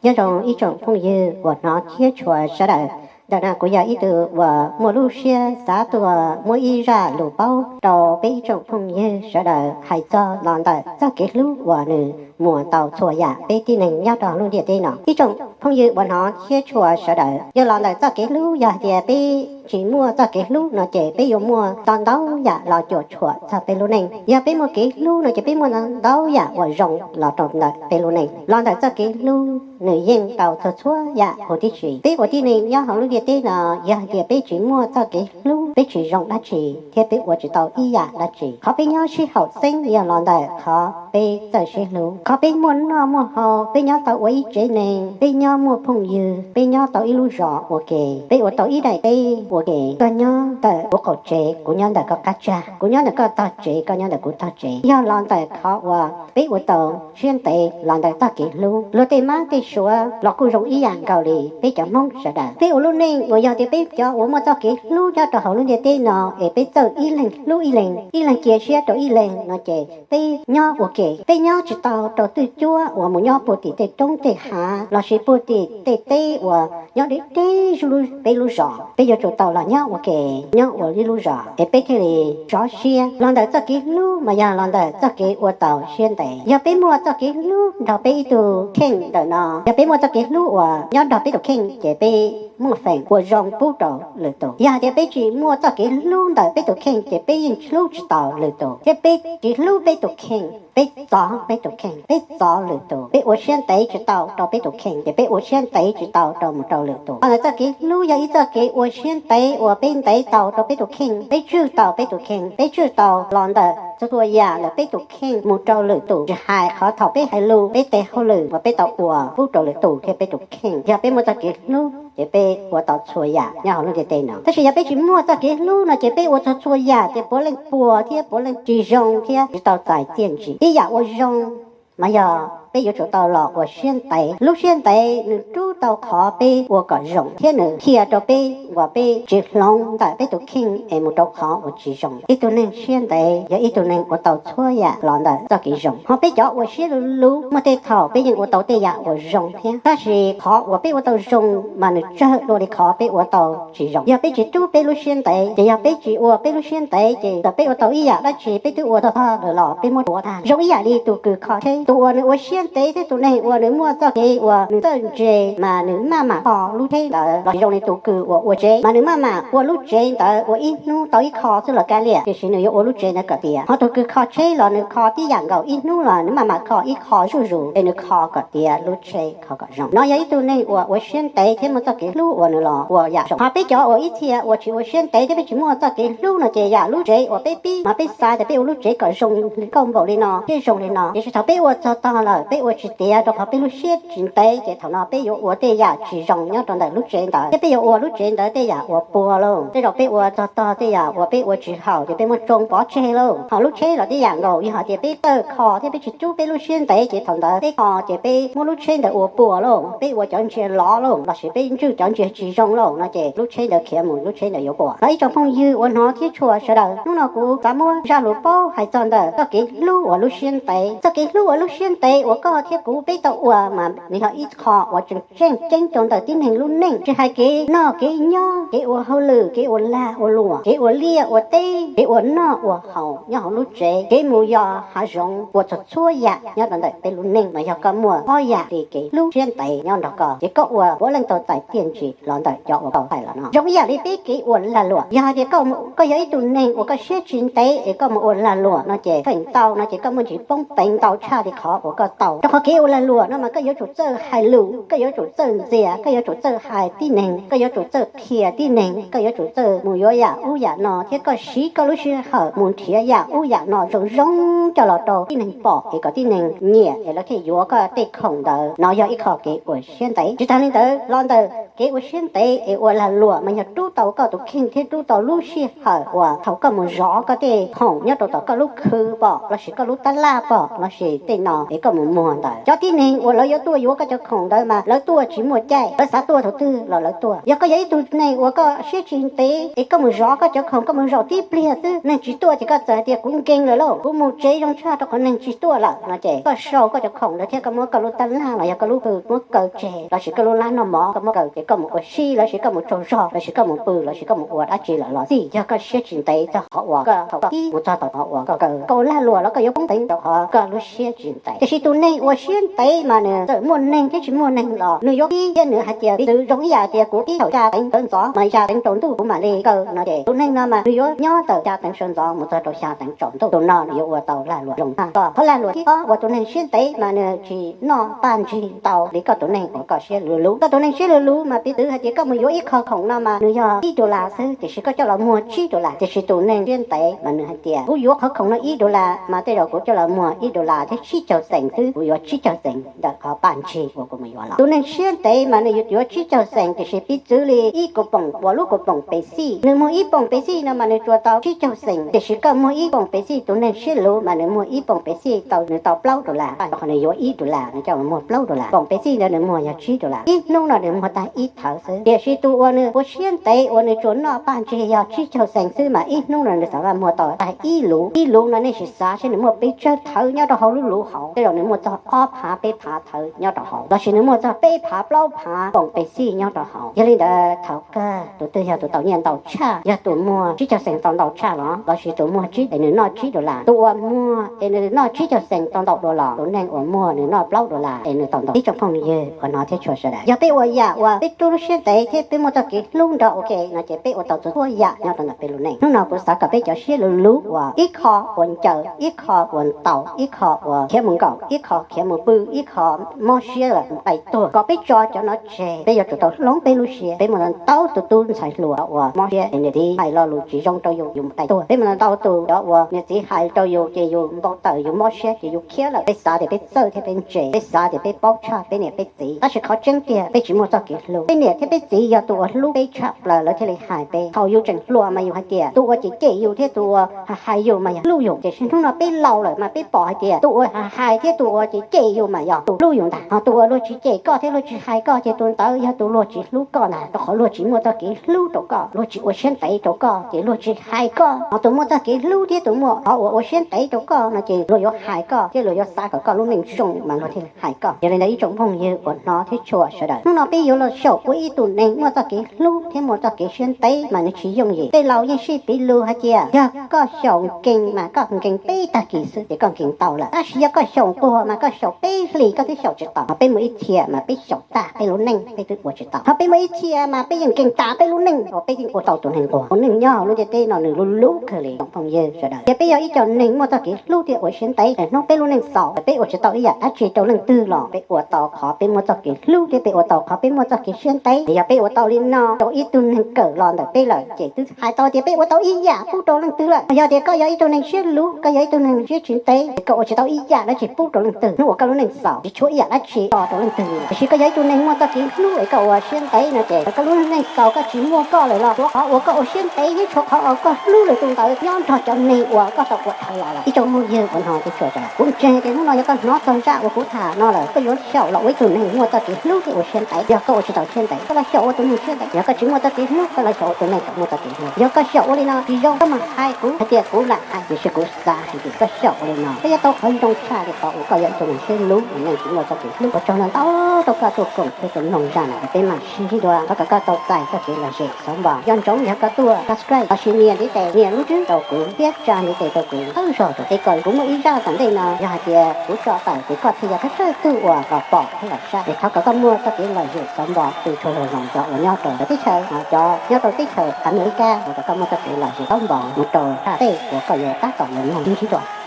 Nyob zoo ib tsoom phooj ywg uas hnov thiab tshua sawv daws. Ntawm no kuv yog ib tug uas muaj lub siab xav tuaj muab ib zaj lus paub rau peb ib tsoom phooj ywg sawv daws hais txog los ntawm txoj kev hlub uas nws muas tau txhua yam peb tib neeg nyob rau lub ntiaj teb no. Ib tsoom phooj ywg uas hnov thiab tshua sawv daws, yog los ntawm txoj kev hlub, yog hais tias peb tsis muaj txoj kev hlub no ces peb yuav muaj ntau ntau yam los cuam tshuam txog peb lub neej. Yog peb muaj kev hlub no ces peb muaj ntau ntau yam uas zoo los rau ntawm peb lub neej. Los ntawm txoj kev hlub nws yeej tau txhua txhua yam huv tib si. Peb ua tib neeg nyob hauv lub ntiaj teb no, yog hais tias peb tsis muaj txoj kev hlub, peb tsis zoo dab tsi thiab peb ua tsis tau ib yam dab tsi. Qhov peb nyob sib haum xeeb yog los ntawm qhov peb txawj sib hlub. Qhov peb muaj noj muaj haus, peb nyob tau ua ib tsev neeg, peb nyob muaj phooj ywg, peb nyob tau ib lub zos ua ke, peb ua tau ib daim teb ua ke. Koj nyob ntawm kuv qaum tsev, kuv nyob ntawm koj qab tsag, kuv nyob ntawm koj tog tsev, koj nyob ntawm kuv tog tsev, yog los ntawm qhov uas peb ua tau siab ntev los ntawm txoj kev hlub. Luag tej mab tej suav los kuj zoo ib yam nkaus li peb cov Hmoob sawv daws. Peb ua lub neej uas yog tias peb cov uas muaj txoj kev hlub nyob rau hauv lub ntiaj teb no es peb txawj ib leeg hlub ib leeg, ib leeg cia siab rau ib leeg no ces peb nyob ua ke. Peb nyob tsis tau rau twj cuab uas mus nyob puag tim tej roob tej hav lossis puag tim tej teb uas nyob deb deb zuj peb lub zos. Peb yuav tsum tau los nyob ua ke, nyob ua ib lub zos es peb thiaj li sov siab. Los ntawm txoj kev hlub mas yog los ntawm txoj kev ua tau siab ntev. Yog peb muaj txoj kev hlub nrog peb ib tug kheej ntawm no, yog peb muaj txoj kev hlub uas nyob nrog peb tus kheej ces peb muaj feem ua zoo pub rau lwm tus. Yog hais tias peb tsis muaj txoj kev hlub ntawm peb tus kheej ces peb yeej hlub tsis tau lwm tus, thiab peb tsis hlub peb tus kheej, peb txov peb tus kheej, peb txov lwm tus, peb ua siab ntev tsis tau rau peb tus kheej ces peb ua siab ntev tsis tau rau mus rau lwm tus. Los ntawm txoj kev hlub yog ib txoj kev ua siab ntev uas peb ntev tau rau peb tus kheej, peb tswj tau peb tus kheej, peb tswj tau los ntawm txhua txhua yam ntawm peb tus kheej mus rau lwm tus, tsis hais qhov thaum peb hais lus, peb tes hauj lwm uas peb tau ua pub rau lwm tus thiab peb tus kheej. Yog peb muaj txoj kev hlub ces peb ua tau txhua yam nyob hauv lub ntiaj teb no. Tab sis yog peb tsis muaj txoj kev hlub no ces peb ua txhua txhua yam ces puav leej puas thiab puav leej tsis zoo thiab tsis tau txais txiaj ntsig. Ib yam uas zoo mas yog peb yuav tsum tau los ua siab ntev. Lub siab ntev nws rub tau qhov peb ua kom zoo thiab nws qhia rau peb uas peb tsis hloov ntawm peb tus kheej es mus rau qhov uas tsis zoo. Ib tug neeg siab ntev yog ib tug neeg ua tau txhua yam los ntawm txoj kev zoo. Ho peb cov ua siab luv luv muaj tej thaum peb yeej ua tau tej yam uas zoo thiab, tab sis qhov uas peb ua tau zoo mas nws tsawg dua li qhov peb ua tau tsis zoo. Yog peb tsis rub peb lub siab ntev ces yog peb tsis ua peb lub siab ntev ces txawm peb ua tau ib yam dab tsi peb twb ua txog tog lawm los peb muab tuav tag. Zoo ib yam li tus kws kho tsheb, tus uas nws ua siab ntev thiab tus neeg uas nws muaj txoj kev uas nws txawj ntse mas nws maj mam kho lub tsheb ntawd los zoo li tus kws uas ua tsev mas nws maj mam ua lub tsev ntawd ua ib hnub tau ib qho xwb los kav liam, tiam sis nws yuav ua lub tsev ntawd kom tiav. Ho tus kws kho tsheb los nws kho tib yam nkaus ib hnub los nws maj mam kho ib qho zuj zus es nws kho kom tiav lub tsheb kho kom zoo. No yog ib tug neeg uas ua siab ntev thiab muaj txoj kev hlub uas nws los ua yam zoo. Ho peb cov uas ib txhia uas tsis ua siab ntev thiab peb tsis muaj txoj kev hlub no ces yam lub tsev uas peb pib mas peb xav tias peb ua lub tsev kom zoo li nkauj npaum li no thiab zoo li no, tiam sis thaum peb ua txog tog lawm peb ua tsis tiav rau qhov peb lub siab tsis ntev ces thaum no peb yuav ua tej yam tsis zoo nyob rau ntawm lub tsev ntawd thiab peb yuav ua lub tsev ntawd tej yam uas puas lauj. Tej zaum peb ua txog tog tej yam uas peb ua tsis haum ces peb muab tsoo pov tseg lauj. Ho lub tsheb los tib yam nkaus, yog hais tias peb txawj kho thiab peb tsis rub peb lub siab ntev ces thaum ntawd peb kho ces peb muab lub tsheb ntawd ua puas lauj, peb ua cov ntsia lov lauj, lossis peb ntswj cov ntsia tsis zoo lauj no ces lub tsheb ntawd khiav mus lub tsheb ntawd yuav puas. Los ib tsoom phooj ywg uas hnov thiab tshua sawv daws, hnub no kuv xav muab zaj lus paub hais txog ntawm txoj kev hlub uas lub siab ntev. Txoj kev hlub uas lub siab ntev uas koj thiab kuv peb tau ua mas nws yog ib qho uas tseem tseem ceeb rau ntawm tib neeg lub neej, tsis hais kev noj kev nyob, kev ua hauj lwm, kev ua lag ua luam, kev ua liaj ua teb, kev ua noj ua haus nyob hauv lub tsev, kev mus yos hav zoov, ua txhua txhua yam nyob rau ntawm peb lub neej mas yog koj muaj ob yam li kev hlub siab ntev nyob nrog koj ces koj ua puav leej tau txais txiaj ntsig los ntawm cov uas koj hais los no. Zoo ib yam li peb kev ua lag luam, yog hais tias koj yog ib tug neeg uas koj siab tsis ntev es koj mus ua lag luam no ces feem ntau no ces koj muaj ntsis poob peev ntau tshaj li qhov uas koj tau. Rau qhov kev ua lag luam no mas koj yuav tsum txawj hais lus, koj yuav tsum txawj ntxias, koj yuav tsum txawj hais tib neeg, koj yuav tsum txawj qhia tib neeg, koj yuav tsum txawj mus yuav yam ub yam no thiab koj siv koj lub sij hawm mus nrhiav yam ub yam no zoo zoo coj los rau tib neeg pom es kom tib neeg nyiam es lawv thiaj yuav koj tej khoom ntawd. No yog ib qho kev ua siab ntev. Tsis tas li ntawd los ntawm kev ua siab ntev es ua lag luam mas yog rub tau koj tus kheej thiab rub tau lub sij hawm uas thaum koj mus zov koj tej khoom nyob rau tom koj lub khw pom lossis koj lub tab laj pom lossis tej no es koj mus muag ntawd. Cov tib neeg uas lawv yuav tuaj yuav koj cov khoom ntawd mas lawv tuaj tsis muaj caij, lawv xav tuaj thaum twg los lawv tuaj. Yog koj yog ib tug neeg uas koj siab tsis ntev es koj mus zov koj cov khoom, koj mus zaum tib pliag xwb neeg tsis tuaj ces koj txawm hais tias kuv nkees lawm lauj, kuv mus tsev zoo tshaj rau qhov neeg tsis tuaj lawm no ces koj sau koj cov khoom ntawd thiab koj muab koj lub tab laj los yog koj lub pw muab kaw tseg, lossis koj lub lab noj mov koj muab kaw ces koj mus ua si lossis koj mus tsaug zog lossis koj mus pw lossis koj mus ua dab tsi lawm los xij, yog koj siab tsis ntev txog qhov uas koj thaum koj ib mus txog thaum qhov uas koj kaw, koj ua lag luam los koj yuav poob teev rau qhov koj lub siab tsis ntev. Tiam sis tus neeg uas siab ntev mas nws txawm muaj neeg thiab tsis muaj neeg los nws yuav pib thiab nws hais tias piv txwv zoo ib yam tias kuv pib thaum xya teev sawv ntxov mas xya teev tsaus ntuj kuv mam li kaw no ces tus neeg no mas nws yuav nyob tawm xya teev sawv ntxov mus txog rau xya teev tsaus ntuj. Tus no nws yuav ua tau lag luam zoo tag. Koj qhov lag luam thib ob uas tus neeg siab ntev mas nws tsis noj paj ntsig ntau li koj tus neeg uas koj siab luv luv. Koj tus neeg siab luv luv mas piv txwv hais tias koj mus yuav ib qho khoom no mas nws yog ib dollar xwb, tiam sis koj coj los muag tsib dollar. Tiam sis tus neeg siab ntev mas nws hais tias kuv yuav qhov khoom no ib dollar mas tej zaum kuv coj los muag ib dollar thiab tsib caug xees xwb, kuv yuav tsib caug xees ntawm qhov paj ntsig uas kuv mus yuav los. Tus neeg siab ntev mas nws yuav tsib caug xees, tiam sis piv txwv li ib kuv poom uas lub kuv poom pes xij, nws muag ib poom pes xij no mas nws tsuas tau tsib caug xees, tiam sis koj muag ib poom pes xij, tus neeg siab luv mas nws muag ib poom pes xij tau, nws tau plaub dollar, rau qhov nws yuav ib dollar nws coj mus muag plaub dollar. Poom pes xij ntawd nws muag yog tsib dollar. Ib hnub no nws muag tag ib thawv xwb, tiam sis tus uas nws ua siab ntev uas nws tsuas noj paj ntsig yog tsib caug xees xwb mas ib hnub no nws xav vaj muag tau tag ib luv. Ib luv no nej sim xav seb nws muaj pes tsawg thawv nyob rau hauv lub luv hauv, tej zaum nws muaj txog ob phav peb phav thawv nyob rau hauv, lossis nws muaj txog peb phav plaub phav poom pes xij nyob rau hauv. Yog li ntawd thaum kawg tus twg yog tus tau nyiaj ntau tshaj, yog tus muag tsib caug xees tau ntau tshaj los, lossis tus muag tsib es nws noj tsib dollar? Tus uas muag es nws noj tsib caug xees tau ntau dua los tus neeg uas muag nws noj plaub dollar es nws tau ntau? Ib tsoom phooj ywg uas hnov thiab tshua sawv daws, yog peb ua yam uas peb rub lub siab ntev thiab peb muaj txoj kev hlub nrog ua ke no ces peb ua tau txhua txhua yam nyob rau ntawm peb lub neej. Hnub no kuv xav kom peb cov siab luv luv uas ib qho uas ncaws, ib qho uas ntaus, ib qho uas khiav mus nkaum, ib qho khiav mus pw, ib qho mob siab lawm mus qai tuag, kom peb tso cov no tseg. Peb yuav tsum tau hloov peb lub siab. Peb muaj ntau tus tub ntxhais hluas uas mob siab es niam txiv hais lo lus tsis zoo rau yus, yus mus qai tuag. Peb muaj ntau tus cov uas niam txiv hais rau yus ces yus npau taws, yus mob siab ces yus khiav lawm. Peb xav tias peb txawj thiab peb ntse, peb xav tias peb paub tshaj peb niam peb txiv, tab sis qhov tseeb tiag peb tsis muaj txoj kev hlub. Peb niam thiab peb txiv yog tus uas hlub peb tshaj plaws lawv thiaj li hais peb. Thaum yus tseem hluas mas yus hais tias tus uas cem cem yus thiab tus uas hais hais yus mas yog hlub yus, tiam sis hnub no peb laus lawm mas peb pom hais tias tus uas hais hais thiab tus uas cem cem yus mas yog tus hlub yus ntag. Ho tus uas luag tsis cem koj thiab luag tsis hais koj ces tus ntawd yog tus luag tsis hlub koj ntag, rau qhov luag tsis muaj txoj kev hlub rau koj, luag tsis ua siab ntev rau koj ces luag tsis hais koj. Ho tus muaj txoj kev hlub thiab tus muaj qhov uas ua siab ntev rau koj no ces luag yuav hais koj thiab luag yuav xav kom koj lub neej zoo mas luag thiaj hais koj. Yog li ntawd ib tsoom phooj ywg uas hnov thiab tshua sawv daws, hnub no peb yuav los xyaum ua ib tug neeg muaj txoj kev hlub thiab muaj txoj kev siab ntev mas nws tsis yooj yim. Tej laus yeej sib piv lus hais tias yog koj xyaum nkees mas koj nkees peb tag kis xwb ces koj nkees tau lawm, tab sis yog koj xyaum nquag mas koj xyaum peb hlis koj twb xyaum tsis tau. Ho peb muaj ib txhia mas peb xyaum tag peb lub neej peb twb ua tsis tau, ho peb muaj ib txhia mas peb yeej nkees tas peb lub neej uas peb yeej ua tau tus neeg nquag. Tus neeg nyob hauv lub ntiaj teb no nws luv luv kawg li tsoom phooj ywg sawv daws. Ces peb yog ib co neeg muaj txoj kev hlub thiab ua siab ntev, hnub peb lub neej xaus peb ua tsis tau ib yam dab tsi rau leej twg los peb ua tau qhov peb muaj txoj kev hlub thiab peb ua tau qhov peb muaj txoj kev siab ntev. Yog peb ua tau li no rau ib tug neeg kawm los ntawm peb lawm ces twb hais tau tias peb ua tau ib yam pub rau leej twg lawm. Yog tias koj yog ib tug neeg siab luv, koj yog ib tug neeg siab tsis ntev, koj ua tsis tau ib yam dab tsi pub rau leej twg. Hnub uas koj lub neej xaus tsis tshuav ib yam dab tsi tso rau leej twg li lawm. Tiam sis koj yog ib tug neeg muaj txoj kev hlub es koj ua siab ntev no ces koj lub neej xaus koj tsis muaj koj lawm los tshuav qhov uas koj ua siab ntev thiab tshuav qhov uas koj hlub lwm tus ntawd nyob nrog cov neeg uas koj tau ua dhau los lawm. Ib tsoom phooj ywg uas hnov thiab tshua sawv daws, kuv ntseeg tias hnub no yog koj hnov txog zaj uas kuv tham no lawm koj yuav xyaum los ua ib tug neeg muaj txoj kev hlub thiab ua siab ntev. Yog koj ua tsis tau siab ntev koj los xyaum ua tus neeg siab ntev, yog koj tsis muaj txoj kev hlub koj los xyaum ua tus neeg kom muaj txoj kev hlub. Yog koj xyaum ua li no tsis zoo, koj mam hais kuv hais tias kuv lam hais, tiam sis kuv xav hais tias koj xyaum ua li no koj yuav tau qhov zoo tshaj li qhov uas koj yog ib tug neeg siab luv, tus neeg tsis muaj txoj kev hlub. Ua tsaug ntau ntau rau koj tuaj koom thiab tuaj mloog zaj no, peb mam sib ntsib dua. Thov kom koj tau txais txoj kev lom zem xov npog. Nco ntsoov yog koj tuaj subscribe lossis nias ntiv tes nias lub ntswb rau kuv thiab tsa ntiv tes rau kuv thawj zaug rau, es kom kuv muaj ib zaj tom ntej no yog hais tias kuv tso tawm ces koj thiaj yog thawj thawj tug uas los pom thiab los saib. Es thov kom koj muaj txoj kev lom zem xov npog tu tshua lug loos cov uas nyob rau cov teb chaws, cov nyob rau teb chaws Amelikas, thov kom koj muaj txoj kev lom zem xov npog mus rau thaj tej uas koj yuav tab tom yuav mloog sib ntsib dua.